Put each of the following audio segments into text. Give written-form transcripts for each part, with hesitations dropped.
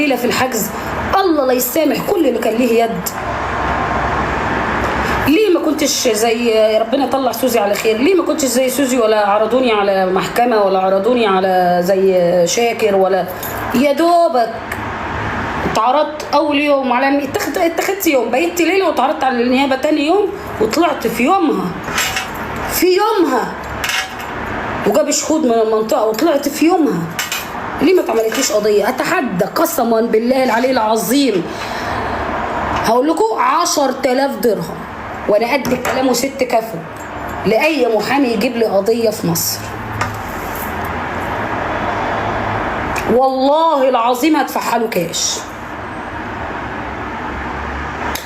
ليلة في الحجز، الله لا يسامح كل اللي كان ليه يد. ليه ما كنتش زي ربنا يطلع سوزي على خير؟ ليه ما كنتش زي سوزي ولا عرضوني على محكمة ولا عرضوني على زي شاكر ولا يا دوبك اتعرضت اول يوم على اتخذت يوم، بيت ليلة واتعرضت على النيابة تاني يوم، وطلعت في يومها في يومها، وجاب شهود من المنطقة وطلعت في يومها. ليه ما اتعملتليش قضية؟ اتحدى قسما بالله العلي العظيم، هقول لكم 10,000 درهم وانا قد الكلام وست كفو لاي محامي يجيب لي قضية في مصر. والله العظيم هدفعها له كاش.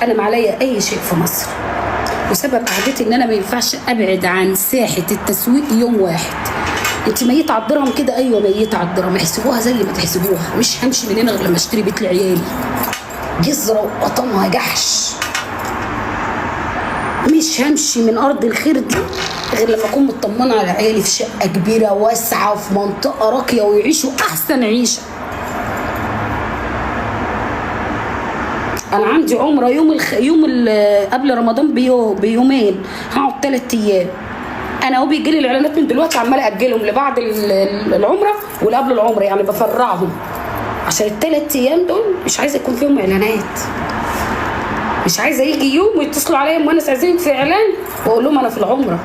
انا ما عليا اي شيء في مصر، وسبب قعدتي ان انا ما ينفعش ابعد عن ساحة التسويق يوم واحد. انت ميت على الدرهم كده؟ ايوه ميت على الدرهم، احسبوها زي ما تحسبوها، مش همشي من هنا غير لما اشتري بيت لعيالي. جزرة وقطمها جحش. مش همشي من ارض الخير دي غير لما اكون مطمنه على عيالي في شقه كبيرة واسعة وفي منطقة راقية ويعيشوا احسن عيشه. انا عندي عمره يوم قبل رمضان بيومين، هقعد 3 ايام. انا هو بيجي لي الاعلانات من دلوقتي عماله اجلهم لبعد العمرة ولقبل العمرة، يعني بفرعهم عشان ال3 ايام دول مش عايزه يكون فيهم اعلانات. مش عايزه يجي يوم ويتصلوا عليا ام انس عايزينك في اعلان واقول لهم انا في العمرة.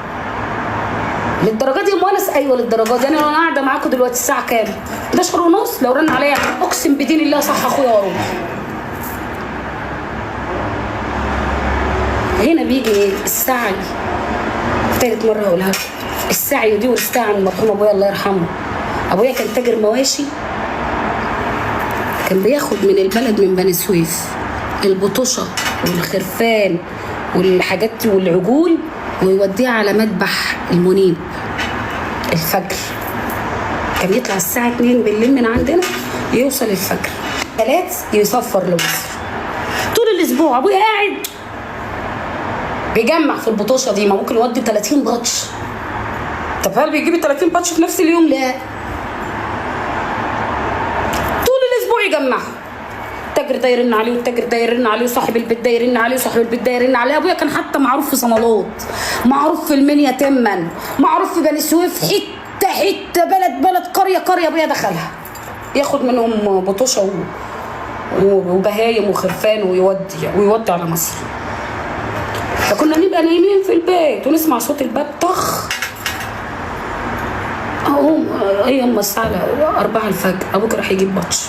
للدرجة دي يا ام انس؟ ايوه للدرجة دي. انا لو انا قاعدة معاكم دلوقتي الساعة كام؟ 11:30، لو رن عليا اقسم بدين الله صح اخويا واروح. هنا بيجي ايه؟ السعي. ثالث مرة هقولها لكم، السعي دي ورثتها عن المرحوم ابويا الله يرحمه. ابويا كان تاجر مواشي، كان بياخد من البلد من بني سويف البطوشه والخرفان والحاجات والعجول ويوديها على مذبح المنيب الفجر. كان يطلع الساعة 2 بالليل من عندنا يوصل الفجر، 3 يسفر لمصر. طول الاسبوع ابويا قاعد بيجمع في البطوشه دي، ما ممكن يودي 30 بطش. طب هل بيجيب 30 بطش في نفس اليوم؟ لا، طول الاسبوع يجمعهم. التاجر ده يرن عليه والتاجر ده يرن عليه وصاحب البيت ده يرن عليه وصاحب البيت ده يرن عليه. ابويا كان حتى معروف في صمالوط، معروف في المنيا تما، معروف في بني سويف، حتة حتة، بلد بلد، قرية قرية ابويا دخلها ياخد منهم بطوشه وبهايم وخرفان ويودي على مصر. فكنا نبقى نايمين في البيت ونسمع صوت الباب طخ. اقوم ايه يما الساعة 4 الفجر، ابوك راح يجيب بطش.